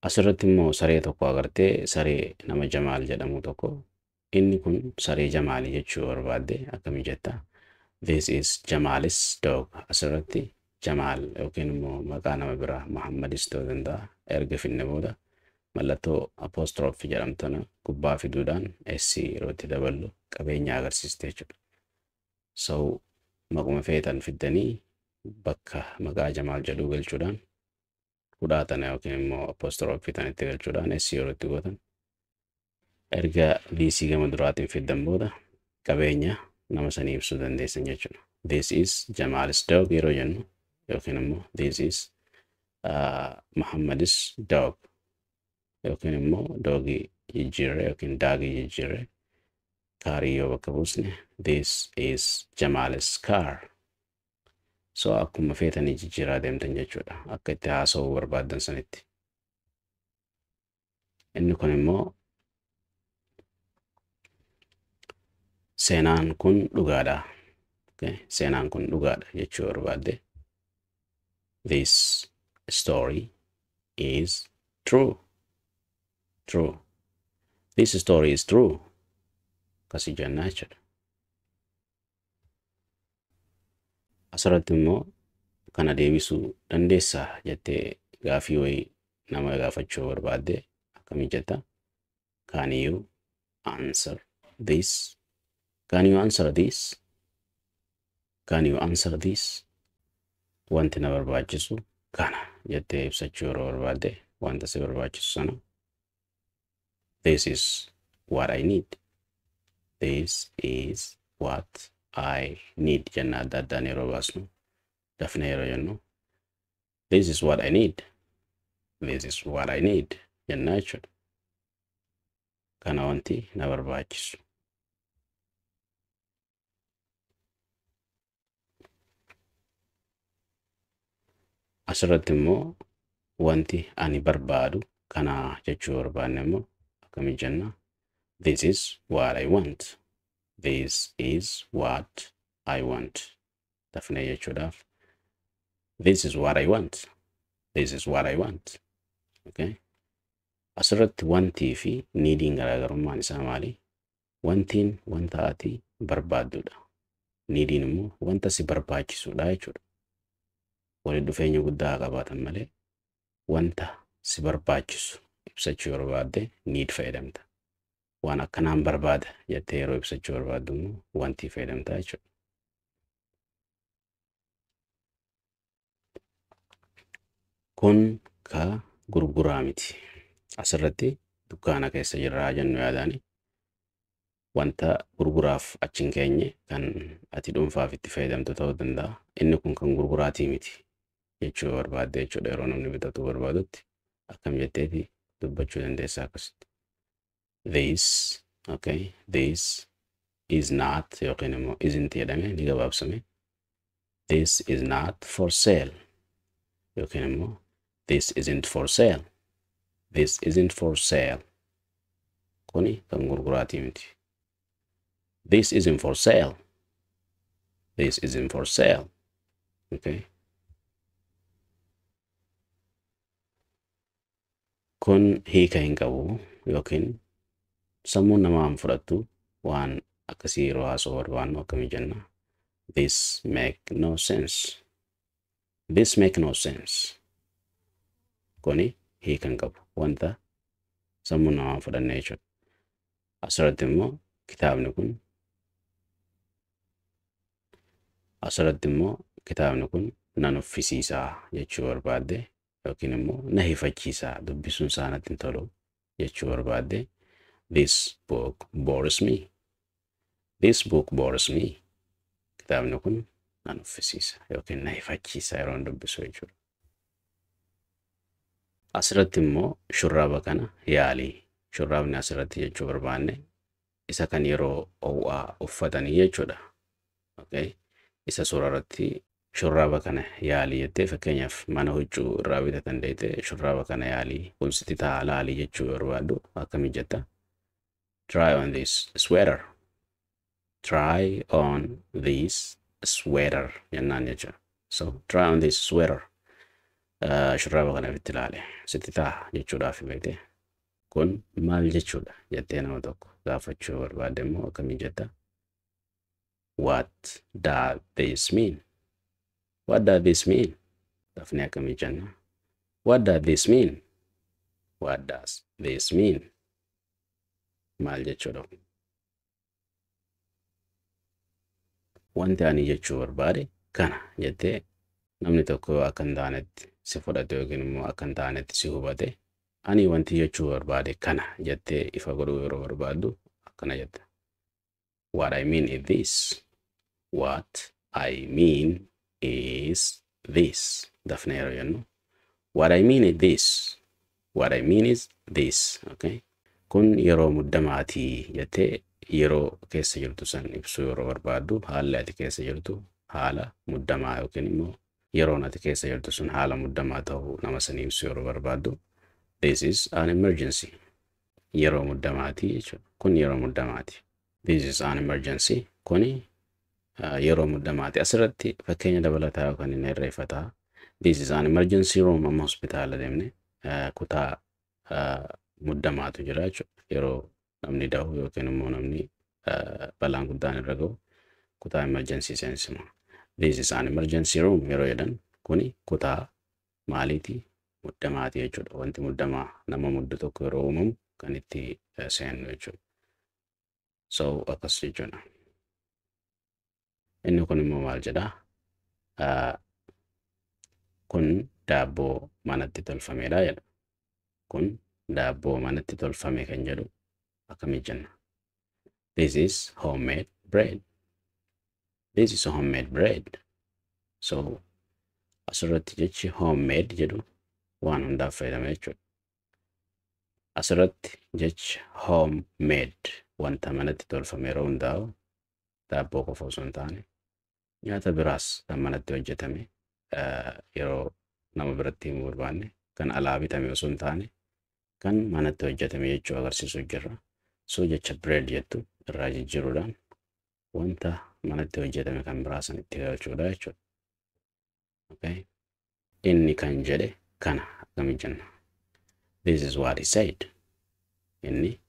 Asirratti immoo saree tokko agartee, saree nama Jamaal jedhamu tokko, inni kun saree Jamaali jechuu barbaadde akkamii jetta? This is Jamaal's dog. Asirratti Jamaal yookiin immoo maqaa nama biraa Muhammadis ta'uu danda'a. Erga finne booda mallattoo apostrophe jedhamtana gubbaa fiduudhaan S yeroo itti daballu qabeenya agarsiiste jechuudha. So maquma feetan fiddanii bakka maqaa Jamaal jedhuu galchuudhaan hudhaa tana yookiin immoo apostrophe tana itti galchuudhaan S yeroo itti gootan erga DC gama duraatiin fiddan booda qabeenya nama sanii ibsuu dandeessan jechuudha. This is Jamaal's dog yeroo jennu yookiin immoo this is Muhammad's dog yookiin immoo dogii jijjiirree yookiin daagii jijjiirree kaarii yoo bakka buusne this is Jamaal's car. So akkuma feetanii jijjiiraa deemtan jechuudha. Akka itti haasa'uu barbaaddan sanitti. Inni kun immoo seenaan kun dhugaadha. Okay. Seenaan kun dhugaadha jechuu barbaadde. This story is true. True. This story is true. Akkasii jennaa jechuudha. Asirratti immoo kana deebisuu dandeessaa jettee gaafii wayii nama gaafachuu barbaadde akkamii jetta? Can you answer this? Can you answer this? Can you answer this? Wanti na barbaachisu kana jettee ibsachuu yeroo barbaadde wanta si barbaachisu sana this is what I need. This is what I need jenna adda addaan yeroo baasnu dafnee yeroo jennu this is what I need. This is what I need jenna jechuudha. Kana wanti na barbaachisu. Asirratti immoo wanti ani barbaadu kana jechuu barbaanne immoo akkamii jenna? This is what I want. This is what I want. Dafnee jechuudhaaf this is what I want. This is what I want. Okay. Asirratti wantii fi neediin garaagarummaan isaa maali? Wantiin wanta ati barbaaddudha. Neediin immoo wanta si barbaachisudha jechuudha. Walitti dhufeenya guddaa qabaatan malee wanta si barbaachisu ibsachuu barbaadde need fayyadamta. Waan akkanaan barbaada jettee yeroo ibsachuu barbaaddu immoo wantii fayyadamta jechuudha. Kun ka gurguraa miti. Asirratti dukkaana keessa jirraa jennu yaadaani wanta gurguraaf achi hin keenye kan ati dhuunfaaf itti fayyadamtu ta'uu danda'a. Inni kun kan gurguraatii miti jechuu barbaadde jechuudha. Yeroo namni bitatu barbaadutti akkam jetteeti dubbachuu dandeessa akkasitti. This, okay, this is not yookiin immoo isn't jedhame ni gabaabsame. This is not for sale yookiin immoo this isn't for sale. This isn't for sale. Kuni kan gurguraatii miti. This isn't for sale. This isn't for sale. Okay. Kun hiika hin qabu yookiin sammuun namaa hin fudhattu waan akkasii yeroo haasa'uu barbaannu akkamii jenna? This make no sense. This make no sense. Kuni hiika hin qabu wanta sammuun namaa hin fudhanne jechuudha. Asirratti immoo kitaabni kun asirratti immoo kitaabni kun na nuffisiisaa jechuu barbaadde yookiin immoo na hifachiisaa dubbisuun isaa natti hin tolu jechuu barbaadde this book bores me. This book bores me. Kitaabni kun na nuffisiisa yookiin na hifachiisa yeroo hin dubbisu jechuudha. Asirratti immoo shurraaba kana yaalii. Shurraabni asirratti jechuu barbaanne isa kan yeroo ho'aa uffatanii jechuudha. Okay. Isa suura irratti shurraaba kana yaalii jettee fakkeenyaaf mana huccuu irraa bitatan deetee shurraaba kana yaalii kun sitti ta'a laalii jechuu barbaaddu akkamii jetta? Try on this sweater. Try on this sweater jennaan jechuudha. So try on this sweater. Shurraaba kana ofitti ilaale sitti ta'a jechuudhaaf beekte. Kun maal jechuudha jettee nama tokko gaafachuu barbaadde immoo akkamii jetta? What does this mean? What does this mean? Dafnee akkamii jenna? What does this mean? What does this mean? Maal jechuudha? Wanti ani jechuu barbaade kana jettee namni tokko yoo akka hin taanetti si fudhate yookiin immoo akka hin taanetti si hubate, ani wanti jechuu barbaade kana jettee ifa godhuu yeroo barbaaddu akkana jetta. What I mean is this. What I mean is this. Dafnee yeroo jennu. What I mean is this. What I mean is this. Okay. Kun yeroo muddamaatii jettee yeroo keessa jirtu san ibsuu yeroo barbaaddu, haalli ati keessa jirtu haala muddamaa yookiin immoo yeroon ati keessa jirtu sun haala muddamaa ta'uu nama sanii ibsuu yeroo barbaaddu, this is an emergency. Yeroo muddamaatii jechuudha. Kun yeroo muddamaati. This is an emergency. Kuni yeroo muddamaati. Asirratti fakkeenya dabalataa yookaan inni herreeffataa. This is an emergency room. Amma hospitaala deemne kutaa muddamaatu jira jechuudha. Yeroo namni dahu yookiin immoo namni balaan guddaan irra gahu kutaa emergency seensima. This is an emergency room yeroo jedhan kuni kutaa maaliiti? Muddamaati jechuudha. Wanti muddamaa nama muddu tokko yeroo uumamu kan itti seennu jechuudha. So akkas jechuudha. Inni kun immoo maal jedhaa? Kun daabboo manatti tolfamedha jedha. Kun daabboo manatti tolfame kan jedhu akkamii jenna? This is homemade bread. This is homemade bread. So asirratti jechi homemade jedhu waan hundaaf fayyadama jechuudha. Asirratti jechi homemade wanta manatti tolfame yeroo hundaa'u daabboo qofa osoo hin taane nyaata biraas kan manatti hojjetame, yeroo nama biratti himuu barbaanne kan alaa bitame osoo hin taane kan manatti hojjetame jechuu agarsiisuu jirra. So jecha bread jettu irraa jijjiiruudhaan wanta manatti hojjetame kan biraa san itti galchuudha jechuudha. Okay. Inni kan jedhe kana akkamii jenna? This is what he said. Inni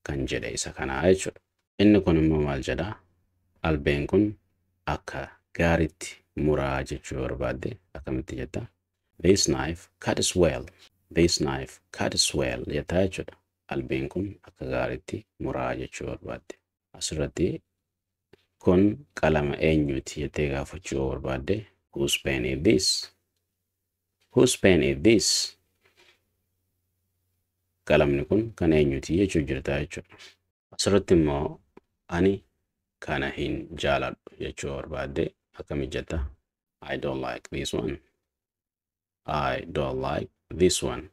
kan jedhe isa kanaa jechuudha. Inni kun immoo maal jedhaa? Albeen kun akka gaariitti muraa jechuu barbaadde akkamitti jetta? This knife cuts well. This knife cuts well jettaa jechuudha. Albeen kun akka gaariitti muraa jechuu barbaadde. Asirratti kun qalama eenyuti jettee gaafachuu yoo barbaadde, whose pen is this? Whose pen is this? Qalamni kun kan eenyuti jechuu jirta jechuudha. Asirratti immoo ani kana hin jaaladhu jechuu barbaadde akkamii jetta? I don't like this one. I don't like this one.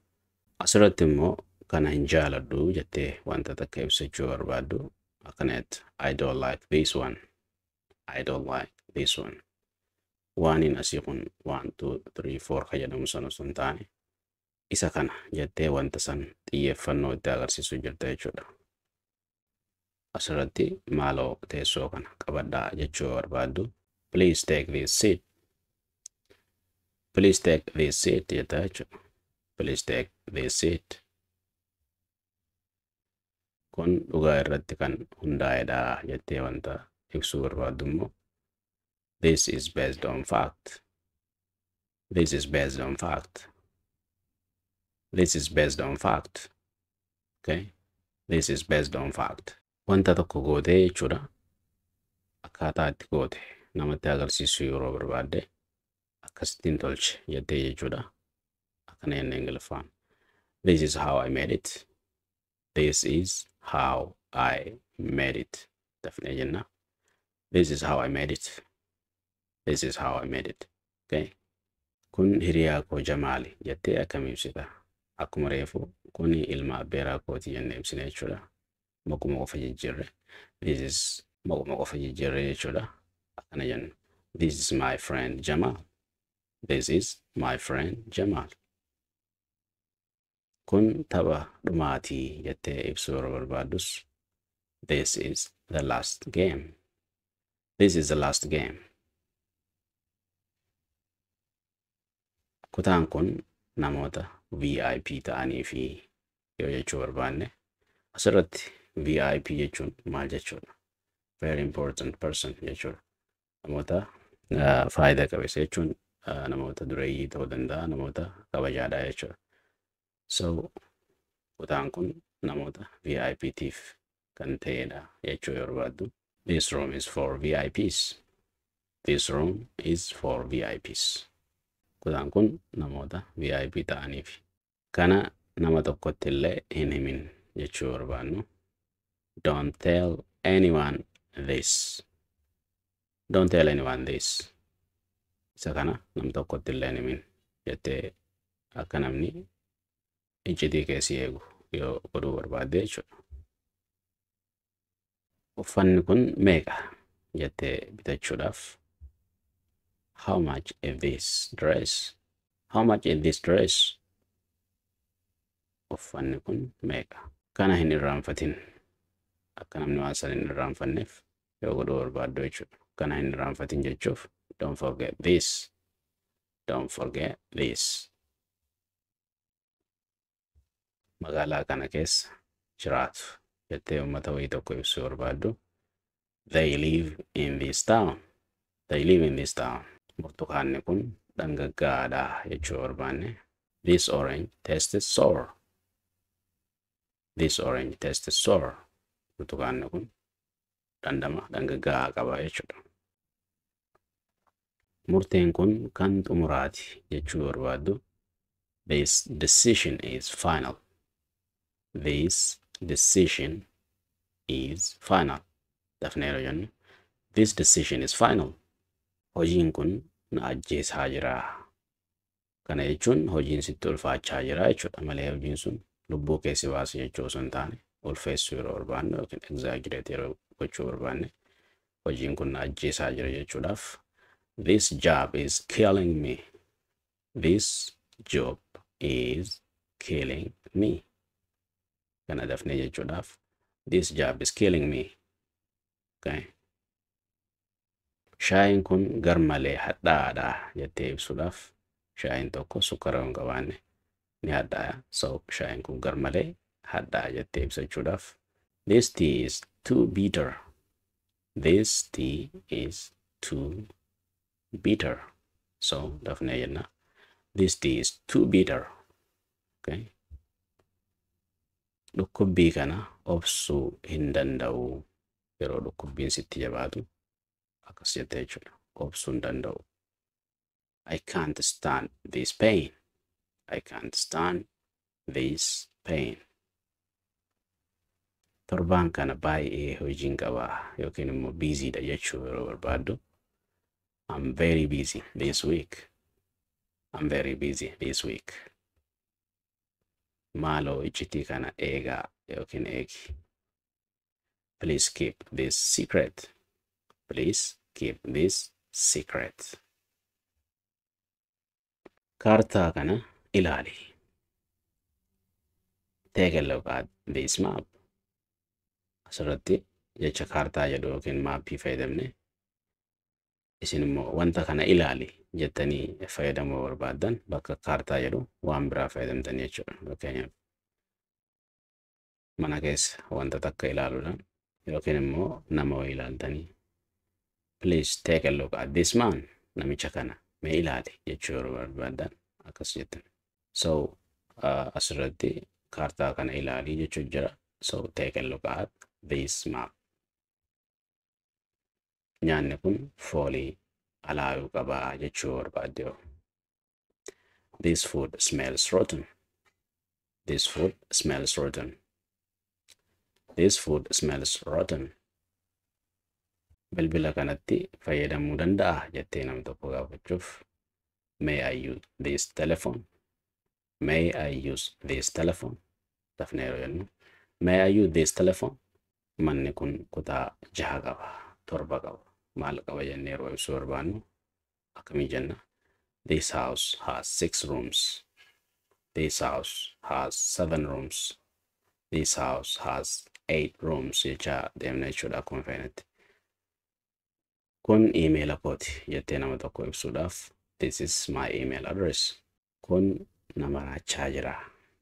Asirratti immoo kana hin jaaladhu jettee wanta takka ibsachuu barbaaddu akkana jetta. I don't like this one. I don't like this one. Waaniin asii kun 1, 2, 3, 4 kan jedhamu sana osoo hin taane isa kana jettee wanta san xiyyeeffannoo itti agarsiisuu jirta jechuudha. Asirratti maaloo teessoo kana qabadhaa jechuu barbaaddu, please take this seat. Please take this seat jetta jechuudha. Please take this seat. Kun dhugaa irratti kan hundaa'edha jettee wanta ibsuu barbaaddu immoo, this is based on fact. This is based on fact. This is based on fact. Okay? This is based on fact. Wanta tokko gootee jechuudha. Akkaataa itti goote namatti agarsiisuu yeroo barbaadde akkasittiin tolche jettee jechuudha. Akkana jennee Ingiliffaan. This is how I made it. This is how I made it. Dafnee jenna. This is how I made it. This is how I made it. Okay? Kun hiriyaa koo Jamaali jettee akkam ibsita? Akkuma reefu kuni ilma abbeeraa kooti jennee ibsine jechuudha. Maquma qofa jijjiirre. This is maquma qofa jijjiirre jechuudha. Akkana jennu. This is my friend Jamal. This is my friend Jamal. Kun tapha dhumaatii jettee ibsuu yeroo barbaaddus, this is the last game. This is the last game. Kutaan kun namoota VIP ta'anii fi yoo jechuu barbaanne, asirratti VIP jechuun maal jechuudha? Very important person jechuudha. Namoota faayidaa qabeessa jechuun namoota dureeyyii ta'uu danda'a, namoota kabajaadha jechuudha. So kutaan kun namoota VIPtiif kan ta'edha jechuu yoo barbaaddu, this room is for VIPs. This room is for VIPs. Kutaan kun namoota VIP ta'aniif. Kana nama tokkotti illee hin himin jechuu barbaannu, don't tell anyone this. Don't tell anyone this. Isa kana nam tokkotti illee hin himin jettee akka namni iccitii keessi eegu yoo godhuu barbaadde jechuudha. Uffanni kun meeqa jettee bitachuudhaaf, how much is this dress? How much is this dress? Uffanni kun meeqa? Kana hin irraanfatin. Akka namni waan sana hin irraanfanneef yoo godhuu barbaaddu jechuudha. Kana hin irraanfatin jechuuf, don't forget this. Don't forget this. Magaalaa kana keessa jiraatu jettee uummata wayii tokko ibsuu barbaaddu, they live in this town. They live in this town. Burtukaanni kun dhangaggaa'aadha jechuu barbaanne, this orange tastes sour. This orange tastes sour. Burtukaanni kun dhandhama dhangaggaa'aa qaba jechuudha. Murteen kun kan xumuraati jechuu barbaaddu, this decision is final. This decision is final. Dafnee yeroo jennu, this decision is final. Hojiin kun na ajjeesaa jira. Kana jechuun hojiin sitti ulfaachaa jira jechuudha malee hojiin sun lubbuu keessi baasu jechuu osoo hin taane, ulfeessuu yeroo barbaannu yookiin exaggerate yeroo gochuu barbaanne, hojiin kun na ajjeesaa jira jechuudhaaf, this job is killing me. This job is killing me. Kana dafnee jechuudhaaf, this job is killing me. Okay. Shaayiin kun garmalee hadhaa'aadha jettee ibsuudhaaf, shaayiin tokko sukkara yoo hin qabaanne ni hadhaa'a. So shaayiin kun garmalee hadhaa'a jettee ibsachuudhaaf, this tea is too bitter. This tea is too bitter. So dafnee jenna, this tea is too bitter. Okay. Dhukkubbii kana obsuu hin danda'u. Yeroo dhukkubbiin sitti jabaatu akkas jette jechuudha. Obsuu hin danda'u. I can't stand this pain. I can't stand this pain. Torbaan kana baay'ee hojiin qaba yookiin immoo busy dha jechuu yeroo barbaaddu, I'm very busy this week. I'm very busy this week. Maaloo iccitii kana eegaa yookiin eegi. Please keep this secret. Please keep this secret. Kaartaa kana ilaali. Take a look at this map. Asirratti jecha kaartaa jedhu yookiin maappii fayyadamne, isin immoo wanta kana ilaali jettanii fayyadamuu barbaaddan bakka kaartaa jedhu waan biraa fayyadamtan jechuudha. Fakkeenyaaf, mana keessa wanta takka ilaaluudhaan yookiin immoo nama wayii ilaaltanii, please take a look at this man, namicha kana mee ilaali jechuu yeroo barbaaddan akkas jettan. So asirratti kaartaa kana ilaalii jechuu jira. So take a look at this map. Nyaanni kun foolii alaayuu qabaa jechuu barbaadde yoo, this food smells rotten. This food smells rotten. This food smells rotten. Bilbila kanatti fayyadamuu danda'a jettee nam tokko gaafachuuf, may I use this telephone? May I use this telephone? Dafnee yeroo jennu, may I use this telephone? Manni kun kutaa jaha qaba, torba qaba, maal qaba jennee yeroo ibsuu barbaannu akkamii jenna? This house has six rooms. This house has seven rooms. This house has eight rooms jechaa deemna jechuudha akkuma feenetti. Kun iimeela kooti jettee nama tokko ibsuudhaaf, this is my email address. Kun na maraachaa jira.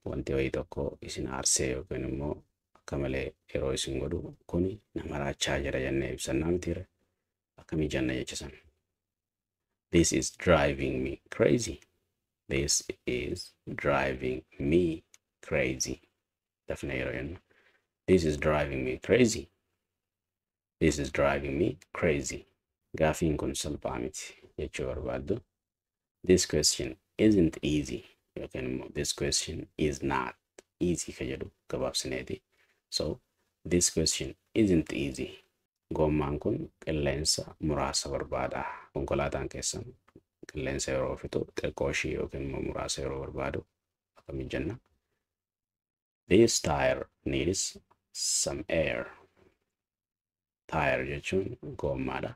Wanti wayii tokko isin aarsee yookiin immoo akka malee yeroo isin godhu, "Kuni na maraachaa jira" jennee ibsannaa mitiire? Akkamii jenna jecha sana? This is driving me crazy. This is driving me crazy. Dafnee yeroo jennu. This is driving me crazy. This is driving me crazy. Gaafiin kun salphaa miti jechuu barbaaddu. This question isn't easy yookiin immoo "This question is not easy" ka jedhu gabaabsineeti. So this question isn't easy. Gommaan kun qilleensa muraasa barbaada. Konkolaataan keessan qilleensa yeroo fixu, xiqqoo ishii yookiin immoo muraasa yeroo barbaadu akkamiin jenna? This tire needs some air. Tire jechuun gommaadha.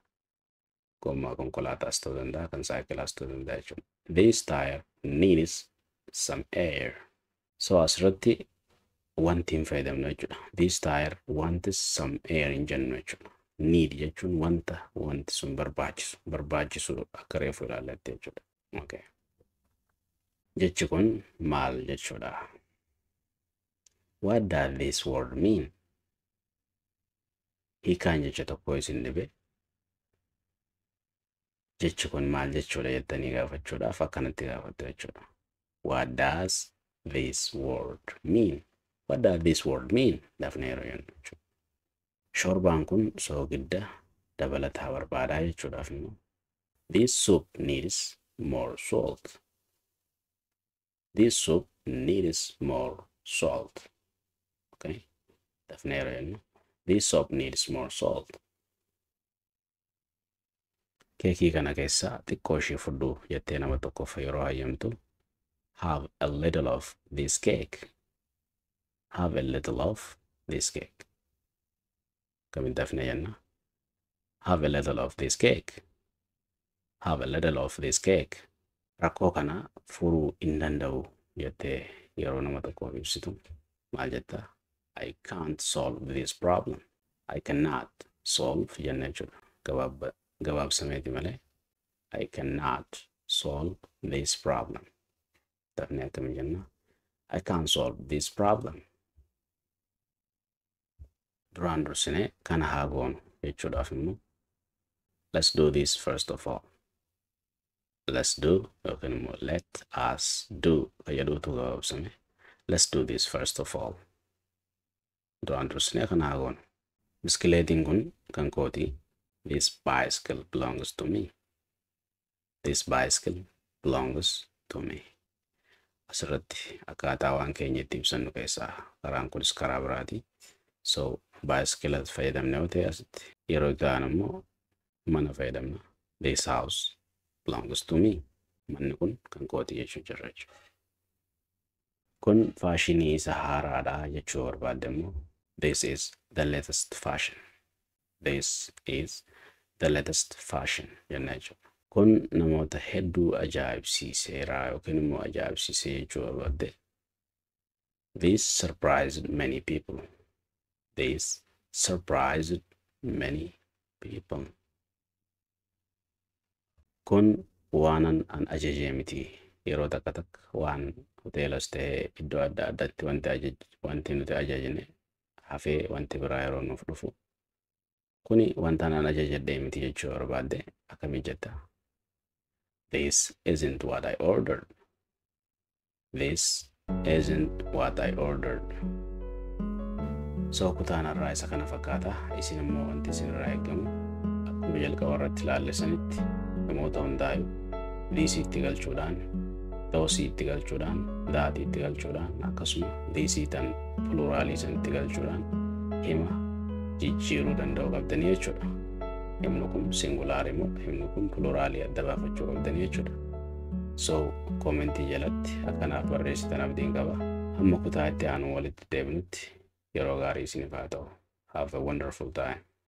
Gommaa konkolaataas ta'uu danda'a, kan saayikilaas ta'uu danda'a jechuudha. This tire needs some air. So asirratti wanti hin fayyadamnu jechuudha. "This tire wants some air" hin jennu jechuudha. Need jechuun wanta wanti sun barbaachisu akka reefu ilaallatti jechuudha. Okay. Jechi kun maal jechuudha? What does this word mean? Hiikaan jecha tokko isin dhibe, jechi kun maal jechuudha jettanii gaafachuudhaaf akkanatti gaafattu jechuudha. What does this word mean? What does this word mean? Dafnee yeroo jennu jechuudha. Shorbaan kun soogidda dabalataa barbaadaa jechuudhaaf immoo, this soup needs more salt. This soup needs more salt. Okay. Dafnee yeroo jennu, this soup needs more salt. Keekii kana keessaa xiqqoo ishee fudhu jettee nama tokkoof yeroo hayyamtu, have a little of this cake. Have a little of this cake. Kamiin dafnee jenna? Have a little of this cake. Have a little of this cake. Rakkoo kana furuu hin danda'u jettee yeroo nama tokkoof ibsitu maal jetta? I can't solve this problem. "I cannot solve" jenna jechuudha. Gabaabsameeti malee. I cannot solve this problem. Dafnee akkamii jenna? I can't solve this problem. Duraan dursinee kana haa goonu jechuudhaaf immoo, let's do this first of all. Let's do yookiin immoo "let us do" ka jedhuutu gabaabsame. Let's do this first of all. Duraan dursinee kana haa goonu. Biskileetiin kun kan kooti. This bicycle belongs to me. This bicycle belongs to me. Asirratti akkaataa waan keenya itti ibsannu keessaa karaan kunis karaa biraati. So bicycle fayyadamne yoo ta'e, asitti yeroo itti aanu immoo mana fayyadamna. This house belongs to me. Manni kun kan kooti jechuu jirra jechuudha. Kun faashinii isa haaraadha jechuu barbaadde immoo, this is the latest fashion. This is the latest fashion jenna jechuudha. Kun namoota hedduu ajaa'ibsiiseera yookiin immoo ajaa'ibsiisee jechuu barbaadde, this surprised many people. This surprised many people. Kun waanan an ajajee miti. Yeroo takka takka waan hoteelas ta'ee iddoo adda addaatti wanti nuti ajajne hafee wanti biraa yeroo nuuf dhufu, "Kuni wanta an ajajadhee miti" jechuu barbaadde akkamii jetta? This isn't what I ordered. This isn't what I ordered. So kutaan irraa isa kana fakkaata. Isin immoo wanti isin irraa eegamu akkuma jalqaba irratti ilaalle sanitti namoota hundaayu these itti galchuudhaan, those itti galchuudhaan, that itti galchuudhaan, akkasuma these tan pluralii san itti galchuudhaan hima jijjiiruu danda'u qabdanii jechuudha. Himni kun singularii moo himni kun pluralii adda baafachuu qabdanii jechuudha. So commentii jalatti akkanaaf barreessitan abdiin qaba. Hamma kutaa itti aanu walitti deebinutti yeroo gaarii isiniif haa ta'u. Have a wonderful time.